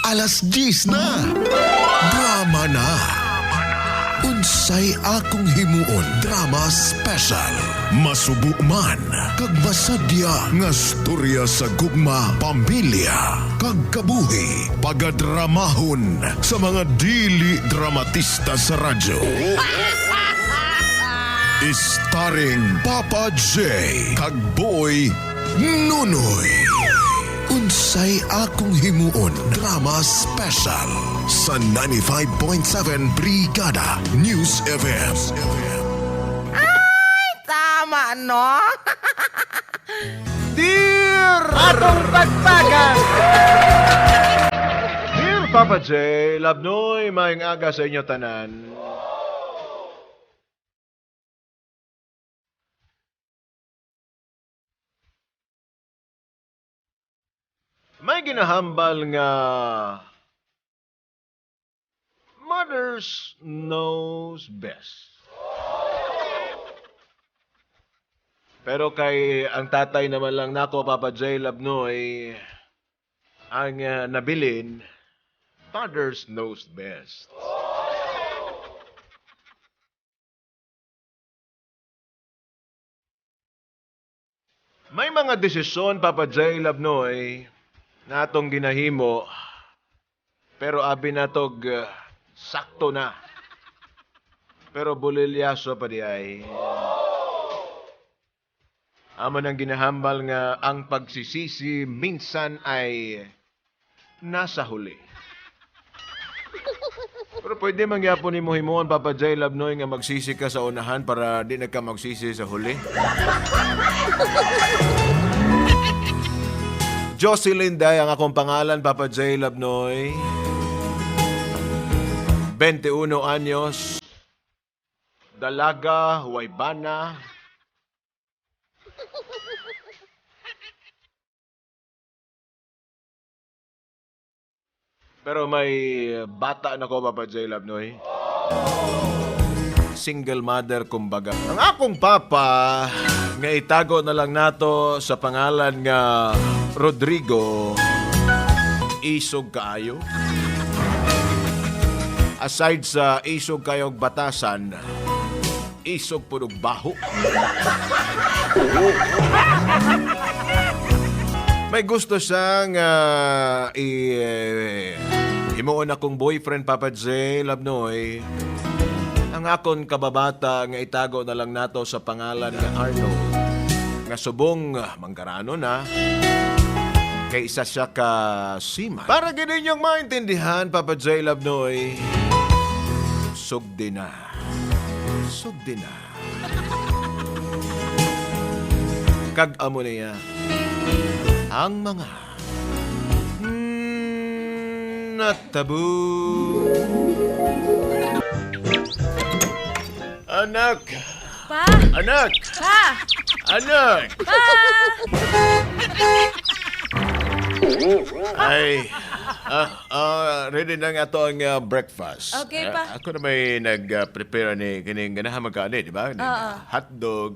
Alas 10 na. Drama na. Unsay akong himuon drama special. Masubo man kag masadya nga storya sa gugma, pamilya, kag kabuhi. Pagadramahon sa mga dili dramatista sa radyo. Starring Papa J kag Boy Nunoy. Unsay akong himuon drama special sa 95.7 Brigada News FM. Tama, no? Dear Atong pagpagan! Dear Papa J, Labnoy, maayong aga sa inyo tanan. May ginahambal nga mothers knows best. Pero kay ang tatay naman lang nako, Papa J. Labnoy, ang nabilin, fathers knows best. May mga desisyon, Papa J. Labnoy, na atong ginahimo, pero abi natog sakto na. Pero bulilyaso pa di ay. Amo nang ginahambal nga ang pagsisisi minsan ay nasa huli. Pero pwede man gyapon nimo himuon, Papa J. Labnoy, nga magsisi ka sa unahan para di na ka magsisi sa huli. Jocelyn Day ang akong pangalan, Papa J. Labnoy. 21 anyos. Dalaga, Huwaybana. Pero may bata na ko, Papa J. Labnoy. Single mother, kumbaga. Ang akong papa, nga itago na lang nato sa pangalan nga Rodrigo, isog kaayo. Aside sa isog kayog batasan, isog punog baho. May gusto siyang himuon akong boyfriend, Papa J. Labnoy. Ang akon kababata nga itago na lang nato sa pangalan nga Arnold. Nga subong manggarano na kaysa siya ka seaman. Para gid ninyong maintindihan, Papa J. Labnoy, sugdi na. Sugdi na. Kag amo niya ang mga natabu. Anak! Pa! Anak! Pa! Anak! Pa! Ay, ready na nga to ang breakfast. Okay pa. Ako na may nag-prepare ni kining ganahan magkaani, di ba? Ning, Oo. hotdog.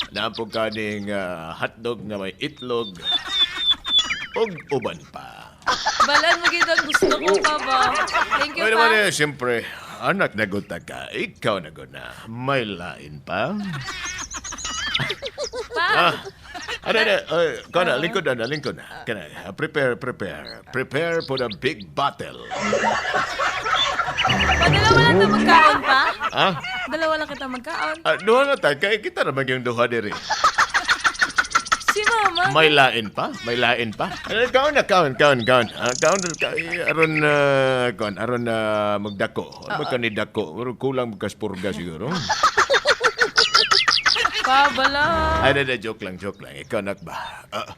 Naapog ka ning hotdog na may itlog. Ug uban pa. Balan mo gid ang gusto ko pa ba? Thank you Oy pa. naman eh, siyempre, anak nagunta ka, ikaw na. May lain pa. Pa! Ano na, oy, kana, lingkod na, lingkod na. Kana, prepare, prepare. Prepare for the big battle. Pa, dalawa lang ta magkaon pa? Ah? Dalawa lang kita magkaon. Ah, duha na ta, kay kita naman yung duha diri. Si mama. May lain pa, may lain pa. Eh, kaon na, kaon, kaon, kaon. Ah, kaon, kaon, aron, kaon, aron magdako. Ano ba ni dako? Pero kulang magkaspurga siguro. Pa, bala. Ay, na, joke lang, joke lang. Ikaw, nak ba? Ah,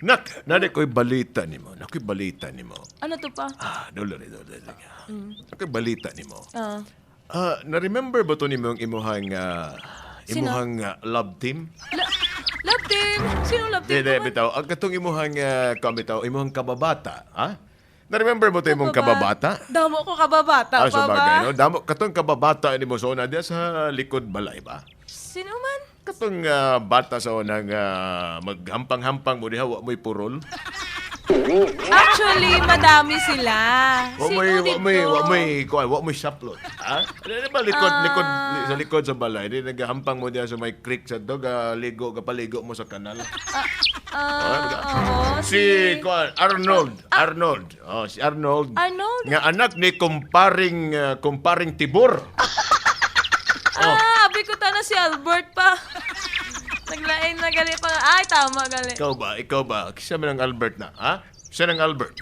nak, nani ko'y balita nimo. Nako'y balita nimo. Ano to pa? Ah, dolo rin, dolo rin. Nako'y balita nimo. Ah. Ah, na-remember ba to nimo ang imuhang, Sino? imuhang love team? Love team! Sino love team? Di, di, pa man? bitaw. Ang katong imuhang, bitaw, imuhang kababata, ha? Na-remember mo to imong kababata? Damo ko kababata Ah, pa sa ba? bagay, no? Damo, katong kababata ni mo so na diya sa likod balay ba? Sino man? Katong bata sa unang maghampang-hampang mo diha, wa mo'y purol. Actually, madami sila. Wa Sino mo'y wa dito? mo'y wa mo'y kuan, wa mo'y saplot. Ha? Ano ba likod likod sa likod sa balay, di naghampang mo diha sa may creek sa dog, ligo ka paligo mo sa kanal. Ah, oo. Si kuan, Arnold, Arnold. Oh, si Arnold. Arnold? Nga anak ni kumparing Tibor. Ah, abi ko tana si Albert pa. Naglain na gali pa. Ay, tama gali. Ikaw ba? Ikaw ba? Kisa man ang Albert na, ha? Siya ng Albert.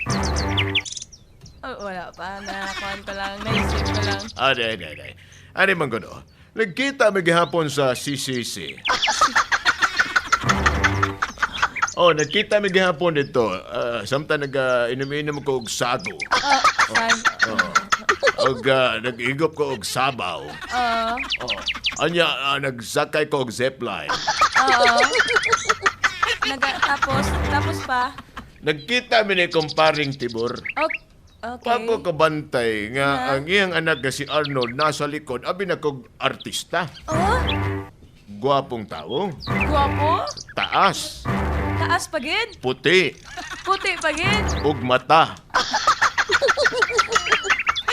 Oh, wala pa. Nakakuan ko lang. Naisip ko lang. Ah, di, di, di. Ano man gano? Nagkita mi gihapon sa CCC. Oh, nagkita mi gihapon dito. Samtang nag inom-inom ko og sago. Ah, saan? Og nag-igop ko og sabaw. Oo. Oh. Anya, nagsakay ko og zipline. Oo. Tapos pa. Nagkita mi ni kumparing Tibor. Okay. Okay. Pago kabantay nga ang iyang anak nga si Arnold nasa likod, abi na kog artista. Oh, Gwapong tao, guwapo. taas, Taas pagid. puti, Puti pagid. ug mata.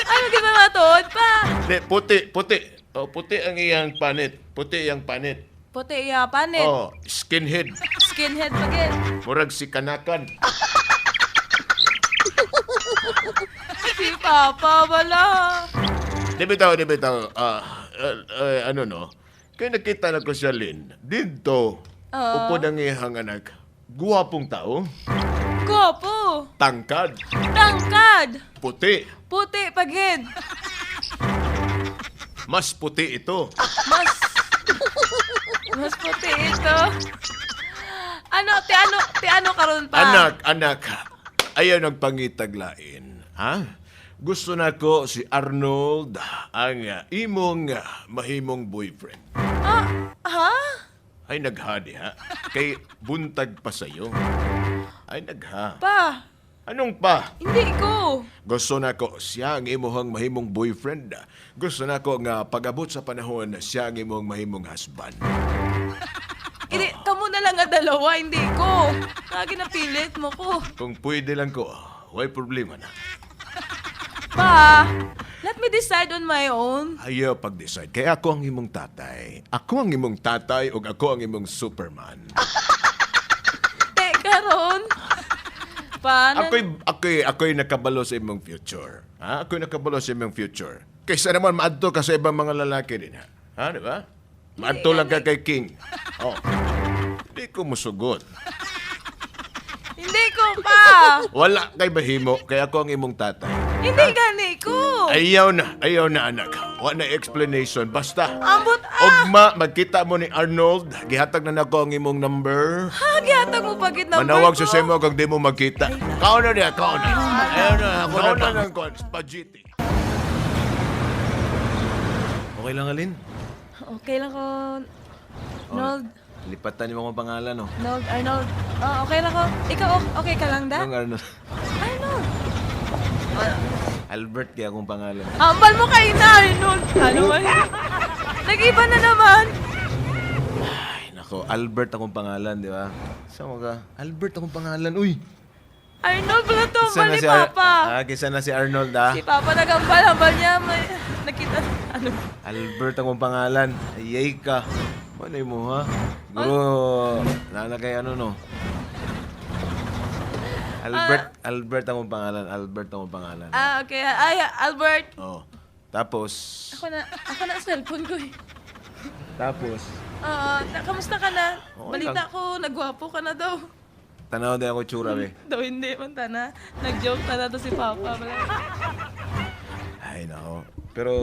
Ay, maging mga tuod pa. Di, puti, puti. Oh, puti ang iyang panit. Puti iyang panit. Puti iya panit. Oh, skinhead. Skinhead pagid. Murag si Kanakan. Si Papa wala. Di bitaw, di bitaw. Ano no? Kaya nakita na ko siya, Lynn. Dito, Oo. upod ang iyang anak. Guwapong tao, Guwapo. tangkad, Tangkad. puti. Puti pagid. Mas puti ito. Mas puti ito. Ano, ti ano karon pa? Anak, anak, ayaw nagpangitaglain. Ha? Gusto na ko si Arnold ang imong mahimong boyfriend. Ah, ha? Ay nagha diha. Kay buntag pa sa'yo. Ay nagha. Pa, Anong pa? hindi ko. Gusto na ko siya ang imuhang mahimong boyfriend. Gusto na ko nga pag-abot sa panahon siya ang imong mahimong husband. Hindi, kamo na lang nga dalawa, hindi ko. Lagi napilit mo ko. Kung pwede lang ko, way problema na. Pa, let me decide on my own. Ayaw pag-decide. Kaya ako ang imong tatay. Ako ang imong tatay ug ako ang imong Superman. Teka, Ron. Pa, Ako'y nakabalo sa imong future. Ha? Ako'y nakabalo sa imong future. Kaysa naman maadto ka sa ibang mga lalaki din, ha? Ha, di ba? Maadto lang ka kay King. Oh. Di ko musugot. Hindi ko pa. Wala kay mahimo, kaya ako ang imong tatay. Hindi gani ko. Ayaw na anak. Wala na explanation. Basta. Ambot ah. Ugma, magkita mo ni Arnold. Gihatag na nako ang imong number. Ha, gihatag mo pagid number Manawag ko. sa semo kung di mo magkita. Kaon na niya, kaon na. Ayaw na, ako na ng kon, spaghetti. Okay lang, Alin? Okay lang ko. Nold. Lipatan niyo akong pangalan, oh. Nold, Arnold. Oh, okay lang ko. Ikaw, okay ka lang da? Anong Arnold? Arnold. Albert kaya akong pangalan. Ambal mo kayo na, Arnold. Ano ba? Nag-iba na naman. Ay, nako, Albert akong pangalan, di ba? Saan mo ka? Albert akong pangalan, uy! Arnold, wala to. Kisa na Ambal ni si Papa. Kisa na si Arnold, ah. Si Papa nagambal. Ambal niya. May, nakita. Ano? Albert akong pangalan. Ayay ka. Ano mo, ha? Siguro, nana kay ano, no? Albert, Albert akong pangalan. Albert akong pangalan. Ah, okay. Ay, Albert. Oh. Tapos, Ako na ang cellphone ko eh. tapos, Oo, kamusta ka na? Okay Balita lang. ko, nagwapo ka na daw. Tanaw din ako tsura, be. Daw hindi man tana. Nag-joke na na to si Papa. Wala. Ay, nako. Pero,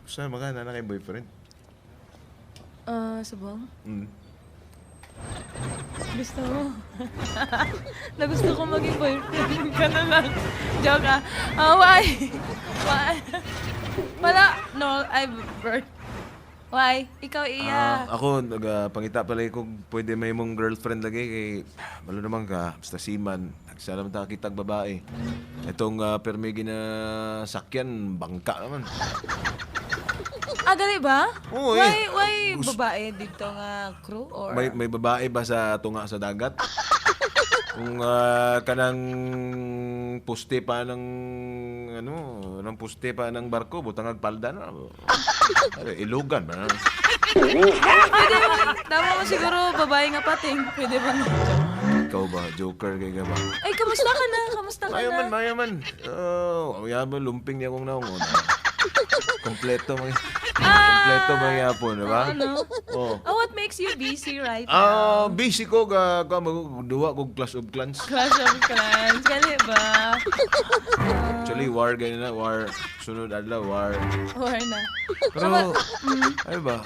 saan maka na kay boyfriend? Ah, subong? Mm. Gusto mo? Na gusto ko maging boyfriend ka na lang. Joke ah. Ah, why? Why? Wala. No, I Bert. Why? Ikaw, iya. Ah, ako, nagpangita pala kung pwede may mong girlfriend lagi kay malo naman ka, basta seaman, nagsalam ta kitag babae. Itong permigi na sakyan, bangka naman. Ah, gali ba? Oo, eh. Why babae dito nga crew or May babae ba sa tunga sa dagat? Kung kanang puste pa ng ano, ng puste pa ng barko, butang palda na. Ay, ilugan ba? Pwede ba? Tama mo siguro babae nga pating. Pwede ba? Ikaw ba, joker kay ka ba? Ay, kamusta ka na? Kamusta ka Mayaman, na? mayaman. Oh, yaman, lumping niya kong naong. Kompleto mga kompleto mga yapon, di ba? Ano? Oh. Oh, what makes you busy right now? Ah, busy ko ga ka duwa kog Clash of Clans. Clash of Clans. Gali ba? Actually, war ganyan na, war sunod adlaw war. Or na. Pero ay ba?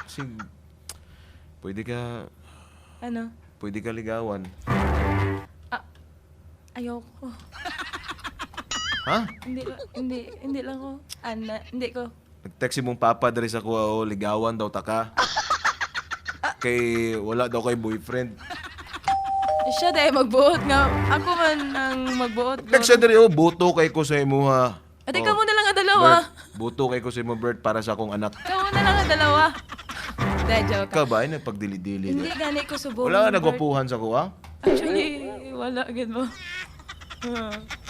Kasi pwede ka Ano? pwede ka ligawan. Ah, ayoko. Ha? Hindi, hindi, hindi lang ko. Ana, hindi ko. Nag-text si mong papa diri sa kuha, oh, ligawan daw ta ka. Kay wala daw kay boyfriend. Siya dahil magbuot nga. Ako man ang magbuot. Text siya diri, oh, buto kay ko sa imuha. Ate, Oh, kamo na lang ang dalawa. Bert, buto kay ko sa imo Bert para sa akong anak. Kamo na lang ang dalawa. Dahil joke. Ikaw ba ay nagpagdili-dili? Hindi gani ko subong. Wala ka Bert. nagwapuhan sa kuha? Actually, wala agad mo.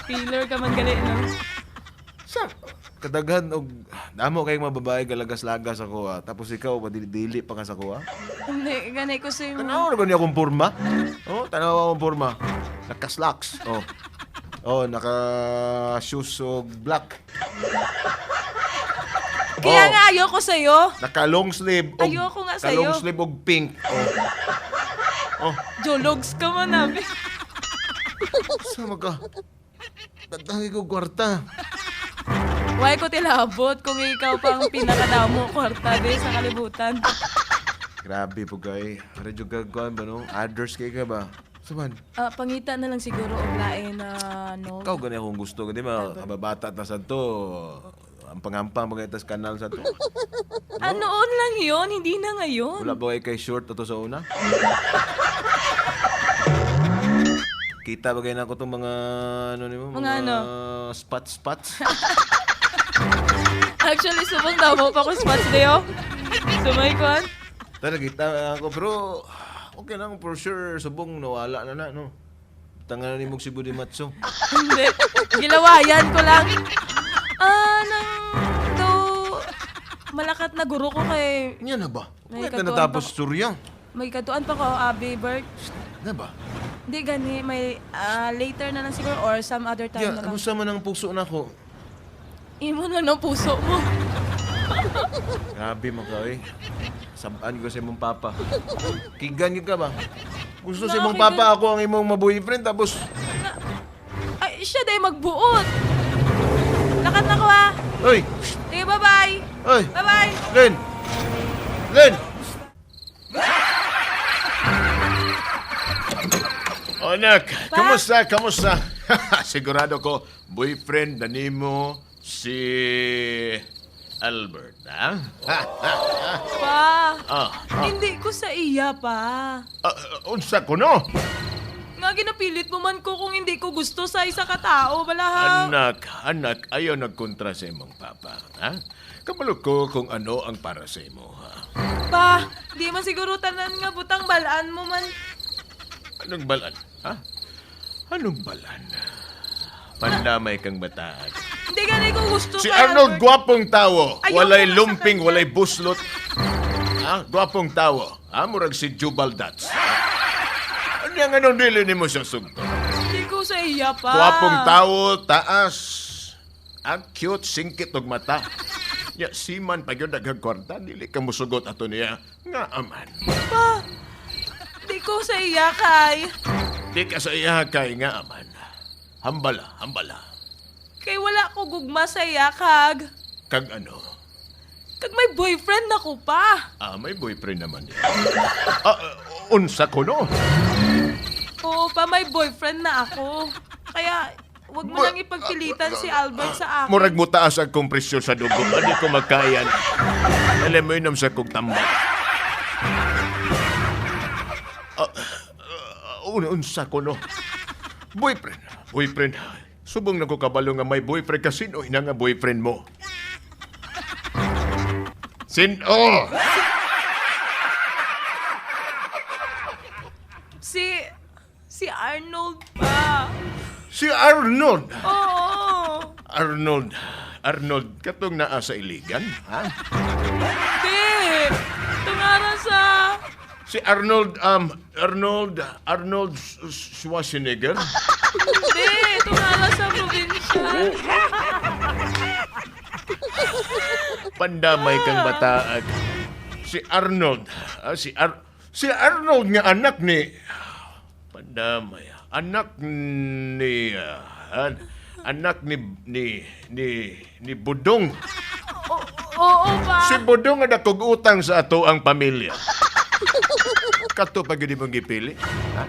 Feeler ka man gali, no? Sa kadaghan og damo kay mga babae galagas-lagas sa kuha tapos ikaw padili-dili pa ka sa kuha. Hindi, gani ko sa imo. Tanaw ra gani akong porma. Oh, tanaw akong porma. Naka-slacks. Oh. Oh, naka shoes og black. Kaya Oh. nga ayoko sa'yo. Naka long sleeve og Ayoko nga naka long sa'yo. sleeve og pink. Oh. Oh, Jologs ka man, abi. sa ka? Dagdagi ko kwarta. Why ko tilabot kung ikaw pang pinakadamo kwarta din sa kalibutan. Grabe po kay. Radyo ka kuan ba no? Address kay ka ba? Saman. Ah, pangita na lang siguro og lain na no. Ikaw gani akong gusto gani ba kababata ta sa to. Ang pangampang mga itas kanal sa to. Ah, noon lang yun, hindi na ngayon. Wala ba kay short ato sa una? Kita ba kayo na ako itong mga ano nimo? Mga ano? Spots spots. Actually, subong damo pa ko spots dayo. Sumay ko. Tara kita ako pero okay lang for sure subong nawala na na no. Tanga na nimog si Budi Matso. Hindi. Gilawayan ko lang. Ah, nang do malakat na guro ko kay Nya na ba? May May katuan natapos surya. may katuan pa ko abi Bert. Na ba? Hindi gani may later na lang siguro or some other time Ya, na lang. ano sa man ang puso nako? Imo na lang puso mo. Grabe man ka eh. Sabaan ko sa imong papa. Kigan gyud ka ba? Gusto sa imong Nakigan. papa ako ang imong ma-boyfriend tapos Na, ay, siya dahil magbuot. Lakat na ko ah. Oy! Sige, bye-bye. Oy! Bye-bye. Len! Len! Anak, Pa? kamusta? Kamusta? Sigurado ko, boyfriend na nimo si Albert, ha? Pa. Ah, Hindi ko sa iya pa. ah, unsa ko no? Nga ginapilit mo man ko kung hindi ko gusto sa isa ka tao, balaha. Anak, anak, ayaw nagkontra sa imong papa, ha? Kabalo ko kung ano ang para sa imo, ha? Pa, di man siguro tanan nga butang balaan mo man. Anong balan, ha? Anong balan? Pandamay kang bataan. Hindi gani ko gusto Si kay Arnold, Albert. gwapong tao. Ayoko Walay nga sa lumping, kanya. walay buslot. Ha? Gwapong tao. Ha? Murag si Jubal Dats. Ano yung anong dili nimo sa sugto? Hindi ko sa iya pa. Gwapong tao, taas. Ang cute, singkit og mata. Ya, siman pag yun daghang kwarta, dili ka musugot ato niya. Nga aman. Pa, hindi ko sa iya kay. Di ka sa iya kay nga aman. Hambala, hambala. Kay wala ko gugma sa iya kag. Kag ano? Kag may boyfriend na ko pa. Ah, may boyfriend naman niya. Ah, unsa ko no? Oo pa, may boyfriend na ako. Kaya, wag mo lang ipagpilitan si Albert sa akin. Murag mo taas ang kompresyon sa dugo. Hindi ko makayan. Alam mo inom sa kong tambak. Ah, unsa ko no? Boyfriend. Boyfriend. Subong na ko kabalo nga may boyfriend ka. Sino ina nga boyfriend mo? Sino? Si Arnold pa. Si Arnold. Oo. Arnold. Arnold, katong naa sa Iligan, ha? Di. Tungara sa... Si Arnold, Arnold, Arnold Schwarzenegger? Di. Tungara sa probinsya. Pandamay kang bataag. Si Arnold, si Arnold nga anak ni Pandamay, anak ni anak ni Budong. Oo pa. Si Budong nga dakog utang sa ato ang pamilya. Kato pa gyud imong gipili. Ha?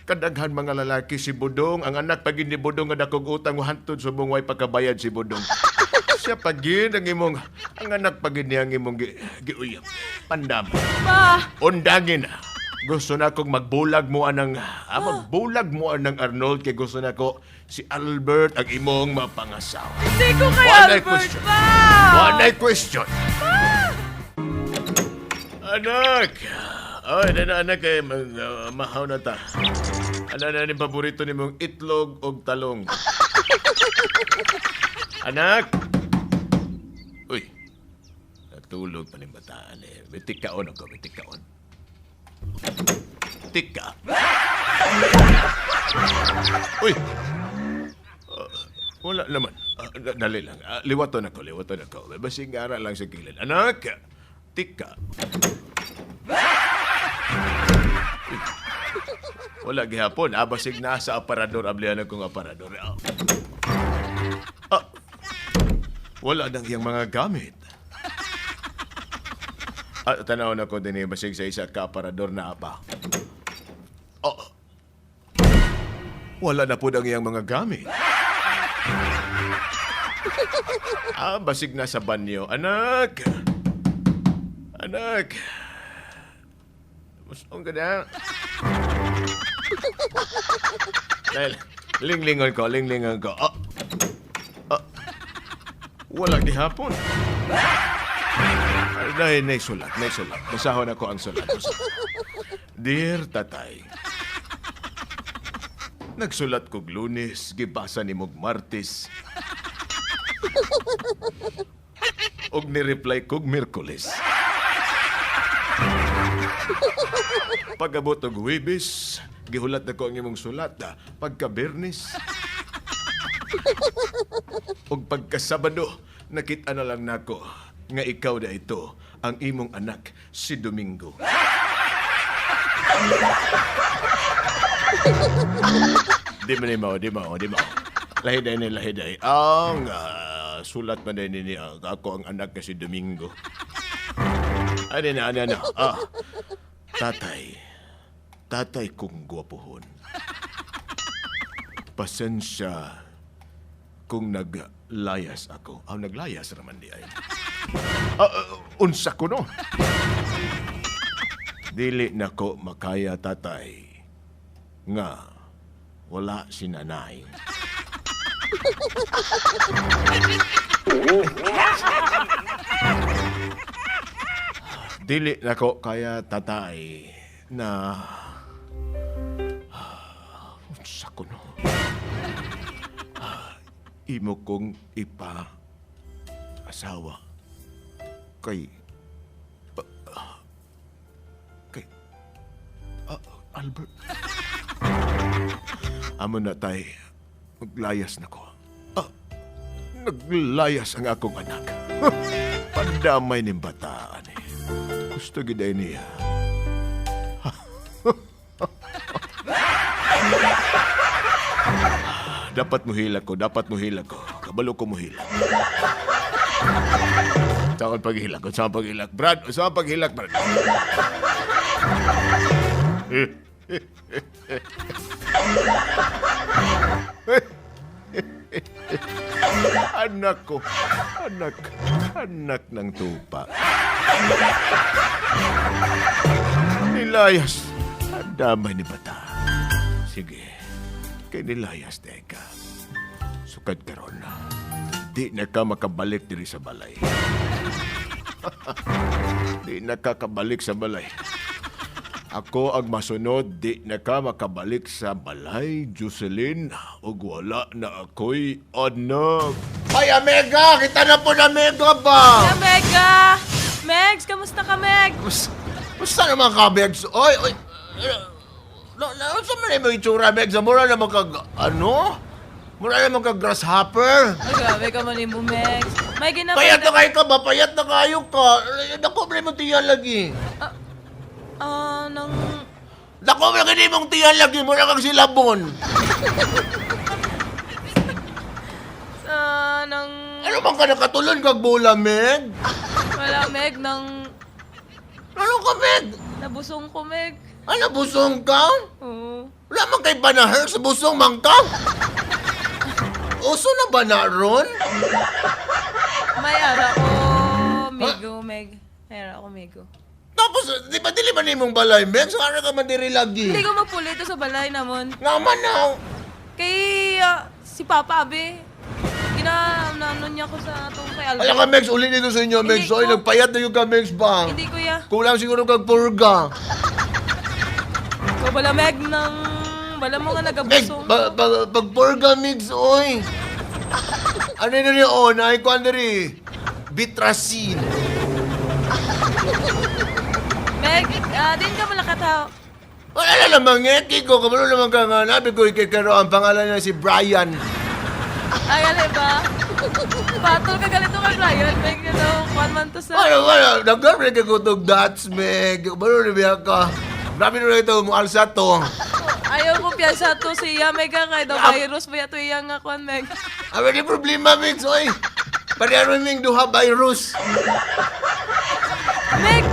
Kadaghan mga lalaki si Budong, ang anak pa gyud ni Budong nga dakog utang hantod subong way pagkabayad si Budong. Siya pa gyud ang imong ang anak pa gyud niya ang imong giuyab. Pandam. Pa. Undangin. Gusto na kong magbulag mo anang magbulag mo anang Arnold kay gusto na ko si Albert ang imong mapangasawa. Hindi ko kay Walay Albert question. pa. Walay question. Anak! Ay, na anak eh, mahaw na ta. Ano na ni paborito ni mong itlog og talong? Anak! Uy, natulog pa ni bataan eh. May tikaon ako, may tikaon. Tika. Uy! Wala naman. Dali lang. Liwaton ako, liwaton ako. Basing ara lang sa kilid. Anak! Tika. Uy. Wala gihapon. Basig na sa aparador. Ablihan akong aparador. Wala nang iyang mga gamit. Tanaw na ko din eh, basig sa isa ka aparador na apa. Oh. Wala na po ang iyang mga gamit. Basig na sa banyo. Anak! Anak! Musong ka na. Dahil, linglingon ko, linglingon ko. Oh. Oh. Wala di hapon. Dahil, nay sulat, nay sulat. Basahon ako ang sulat. Dear Tatay, nagsulat kog Lunes, gibasa ni mog Martes. Og ni-reply kog Miyerkules. Pag-abot og Huwebes, gihulat na ko ang imong sulat. Pagka Biyernes, og pagka Sabado, nakita na lang nako nga ikaw na ito, ang imong anak, si Domingo. Di man ni mao, di mao, di mao. Lahi day ni, lahi day. Ang sulat man day ni, ako ang anak nga si Domingo. Ano na, ano na. Tatay, tatay kong gwapuhon. Pasensya kung naglayas ako. Naglayas raman di ay. Unsa ko no? Dili na ko makaya, tatay, nga wala si nanay. Dili na ko kaya, tatay, na unsa ko no? Imo kong ipa asawa kay kay Albert. Amo na tay, maglayas na ko. Naglayas ang akong anak. Pandamay ning bataan eh. Gusto gid ay niya. Dapat muhila ko, dapat muhila ko. Kabalo ko muhila. Sa akong paghilak, sa akong paghilak. Brad, sa akong paghilak, Brad. Anak ko, anak, anak ng tupa. Nilayas, ang damay ni bata. Sige, kay nilayas teka. Sukad karon na. Di na ka makabalik diri sa balay. Di nakakabalik sa balay. Ako ang masunod, di na ka makabalik sa balay, Jocelyn, ug wala na ako'y anak. Ay, Amega! Kita na po na Amega ba? Hey, Mega! Megs, kamusta ka, Meg? Basta naman ka, Begs. Oy, oy. No, no, sa man yung itsura, Begs? Mura naman kag, ano? Mura naman kag grasshopper. Ay, grabe ka man mo, Megs. May ginapay Payat na kayo ka ba? Payat na kayo ka. Dako, man mo tiyan lagi. Ah, nang. Dako, man lagi mong tiyan lagi. Mura kang silabon. Nang. Ano man ka nakatulon kag bola, Meg? Wala, Meg. Nang. Ano ka, Meg? Nabusong ko, Meg. Ano, busong ka? Oo. Wala man kay banaher sa busong man ka? Uso na ba na ron? May ara ko, Migo, Meg. May ara ko, Migo. Tapos, di ba dili man imong balay, Meg? So, ano ka man diri lagi? Hindi ko mapulito sa balay namon. Naman na. Kay si Papa Abe. Gina, ano niya ko sa atong kay Albert. Alam ka, Megs, uli dito sa inyo, Megs. Hindi Oy, ko. nagpayat na yung ka, Megs ba? Hindi, kuya. Kulang siguro kag purga. Ikaw bala, Meg, nang. Bala mo nga Megs, nagabusong. pag purga, Megs, oy. Ano na rin, oh, naikuan na rin. Bitrasin. Meg, din ka malakat ha. Wala na namang ngeki ko. Kabalo naman ka nga. Nabi ko ikikero. Ang pangalan niya si Brian. Ay, alay ba? Patol ka ganito kay Brian, Meg, you know, kwan man to sa. Ano, wala. Nagkaroon ka kutog dots, Meg. Kabalo na biya ka. Grabe na ito, mualsa to. Ayaw ko piyansa to siya, Meg, ha, kay daw virus ba yato iya nga kwan, Meg. Ano ni problema, Meg? Oy. Pareho rin duha virus. Meg,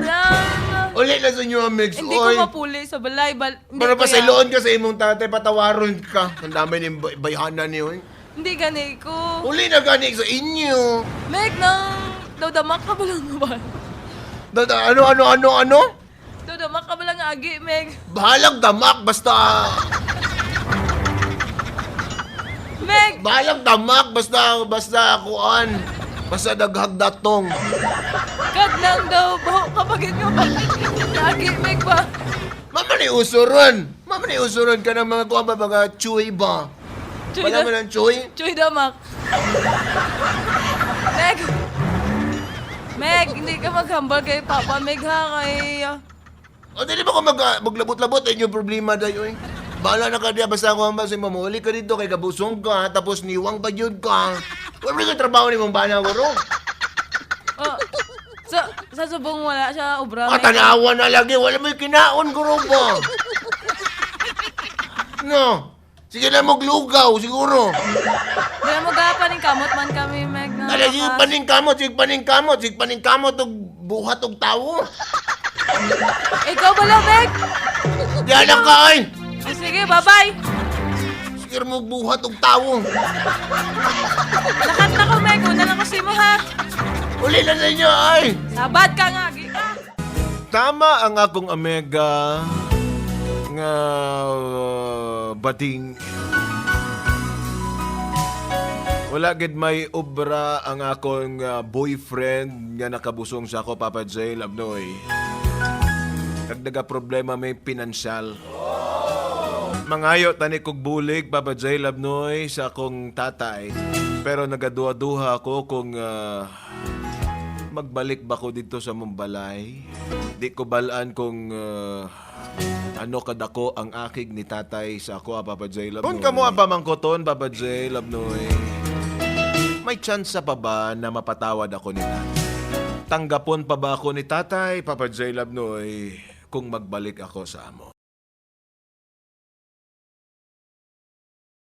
lang. Uli na sa inyo, Megs. Hindi ko Oy. mapuli sa balay. Hindi, Para kuya. pasailoon ka sa imong tatay, patawaron ka. Ang dami ng bayhanan niyo. Eh. Hindi gani ko. Uli na gani sa inyo. Meg, nang daw damak ka ba lang ba? Ano, ano, ano, ano? Daw damak ka ba lang agi, Meg? Bahalang damak, basta. Meg! Bahalang damak, basta, basta, kuan. Basta daghagdatong. Kag nang daw, baho kapag nga ba? Agi, Meg ba? Mama ni usuron. Mama ni usuron ka ng mga kuan ba, mga chuy ba? Chuy Wala man ang chuy? Chuy damak. Meg! Meg, hindi ka maghambal kay Papa Meg ha, kay. O, dili ba ko maglabot-labot? Ayun yung problema dayo eh. Bahala na ka diya, basta ako ang basta mamuli ka dito, kay kabusong ka, tapos niwang pa yun ka. Wala ka trabaho ni mong bana ko ro. Oh, sa subong wala siya obra, Meg. Katanawa na lagi, wala mo yung kinaon ko ro ba? No. Sige na maglugaw, siguro. Wala mo gapaning kamot man kami, Meg. Na Ala, sige paning kamot, sige paning kamot, sige paning kamot, og buhat og tawo. Ikaw bala, Meg? Diyan lang ka, ay! Oh, sige, bye-bye! Sige mo buhat og tawo. Lakat na ko, Meg. Una na ko si mo, ha? Uli na sa inyo, ay! Sabad ka nga, agi ka! Tama ang akong amega nga bating. Wala gid may obra ang akong boyfriend nga nakabusong sa ako, Papa J. Labnoy. Nagdaga problema may pinansyal. Mangayo tani kog bulig, Papa J. Labnoy, sa akong tatay. Pero nagaduha-duha ako kung magbalik ba ko dito sa Mumbalay? Di ko balaan kung ano kadako ang akig ni tatay sa ako, Papa J. Labnoy. Kung kamo ang pamangkoton, Papa J. Labnoy, may chance pa ba na mapatawad ako ni tatay? Tanggapon pa ba ako ni tatay, Papa J. Labnoy, kung magbalik ako sa amo?